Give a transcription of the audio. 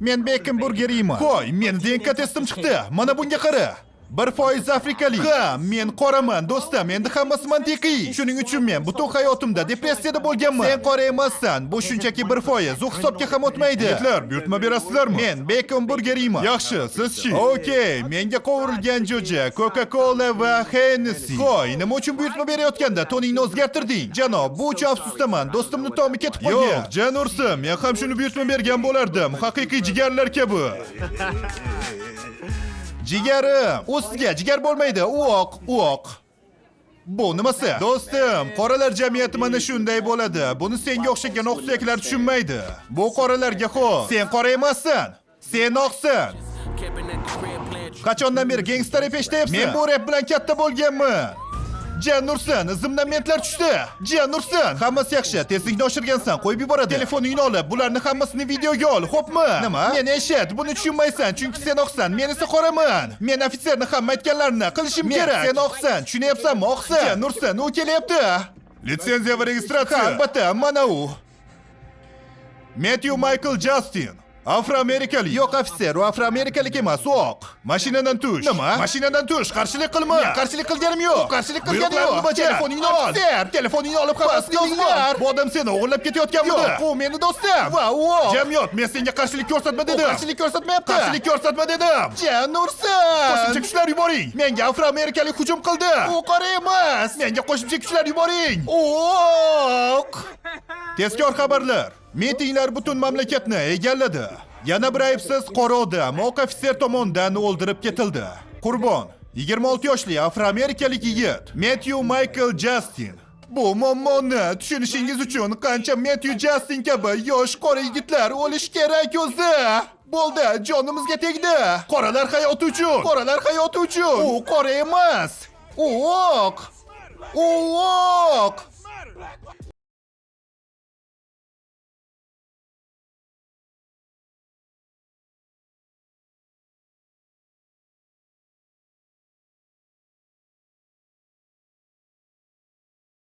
Men bacon burger yeyman. Qo'y, meni DNK testim chiqdi. Mana bunga qara. 1% afrikalik. Ha, men qoraman, do'stim. Endi hammasi mantiqiy. Shuning uchun men butun hayotimda depressiyada bo'lganman. Sen qora emassan. Bu shunchaki 1%. U hisobga ham o'tmaydi. Yigitlar, buyurtma berasizlarmi? Men bacon burger yeyman. Yaxshi, siz-chi? Okey, menga qovurilgan jo'ja, Coca-Cola va Hennessy. Qo'y, nima uchun buyurtma berayotganda toningni o'zgartirding? Janob, bu uchun afsusdaman. Do'stimni tomi ketib qolgan. Yo'q, jan ursin, men ham shuni buyurtma bergan bo'lardim. Haqiqiy jigarlar kabi. Jigarim, u sizga jigar bo'lmaydi. U oq, u oq. Bu nimasi? Do'stim, qoralar jamiyati mana shunday bo'ladi. Buni senga o'xshagan oqsuyaklar tushunmaydi. Bu qoralarga xos. Sen qora emassan. Sen oqsan. Qachondan beri gangster rap eshityapsan? Men bu rap bilan katta bo'lganman. Jan Nursin, izimdan mentlar tushdi. Jan Nursin, hammasi yaxshi. Tezlikni oshirgansan, qo'yib yuboradi. Telefoningni olib, bularni hammasini videoga ol, xo'pmi? Nima? Meni eshit, buni tushunmaysan, chunki sen oqsan, men esa qoraman. Men ofitserni hamma aytganlarini qilishim kerak. Sen oqsan, tushunyapsanmi? Oqsan. Jan Nursin, u kelyapti. Litsenziya va Ha, registratsiya. albatta, mana u. Matthew Michael Justin. Afroamerikalik. Yo'q, ofitser, u afroamerikalik emas, u oq. Mashinadan tush. Nima? Mashinadan tush, qarshilik qilma. Men qarshilik qilganim yo'q. Qarshilik qilganim yo'q. Buyruqlarni bajar. Telefoningni ol. Ofitser, telefoningni olib hammasini yozib ol. Bu odam seni o'g'irlab ketayotganmidi? Yo'q, u meni do'stim. Va u oq. Jamiyat, men senga qarshilik ko'rsatma U dedim. qarshilik ko'rsatmayapti. Qarshilik ko'rsatma dedim. Jan Nursin. Qo'shimcha kuchlar yuboring. Menga afroamerikalik hujum qildi. U qora emas. Menga qo'shimcha kuchlar yuboring. Oq. Tezkor xabarlar. Mitinglar butun mamlakatni egalladi. Yana bir aybsiz qora odam oq ofitser tomonidan o'ldirib ketildi. Qurbon 26 yoshli afroamerikalik yigit Matthew Michael Justin. Bu muammoni tushunishingiz uchun qancha Matthew Justin kabi yosh qora yigitlar o'lishi kerak o'zi. Bo'ldi, jonimizga tegdi. Qoralar hayoti uchun. Qoralar hayoti uchun. U qora emas. U oq. U oq.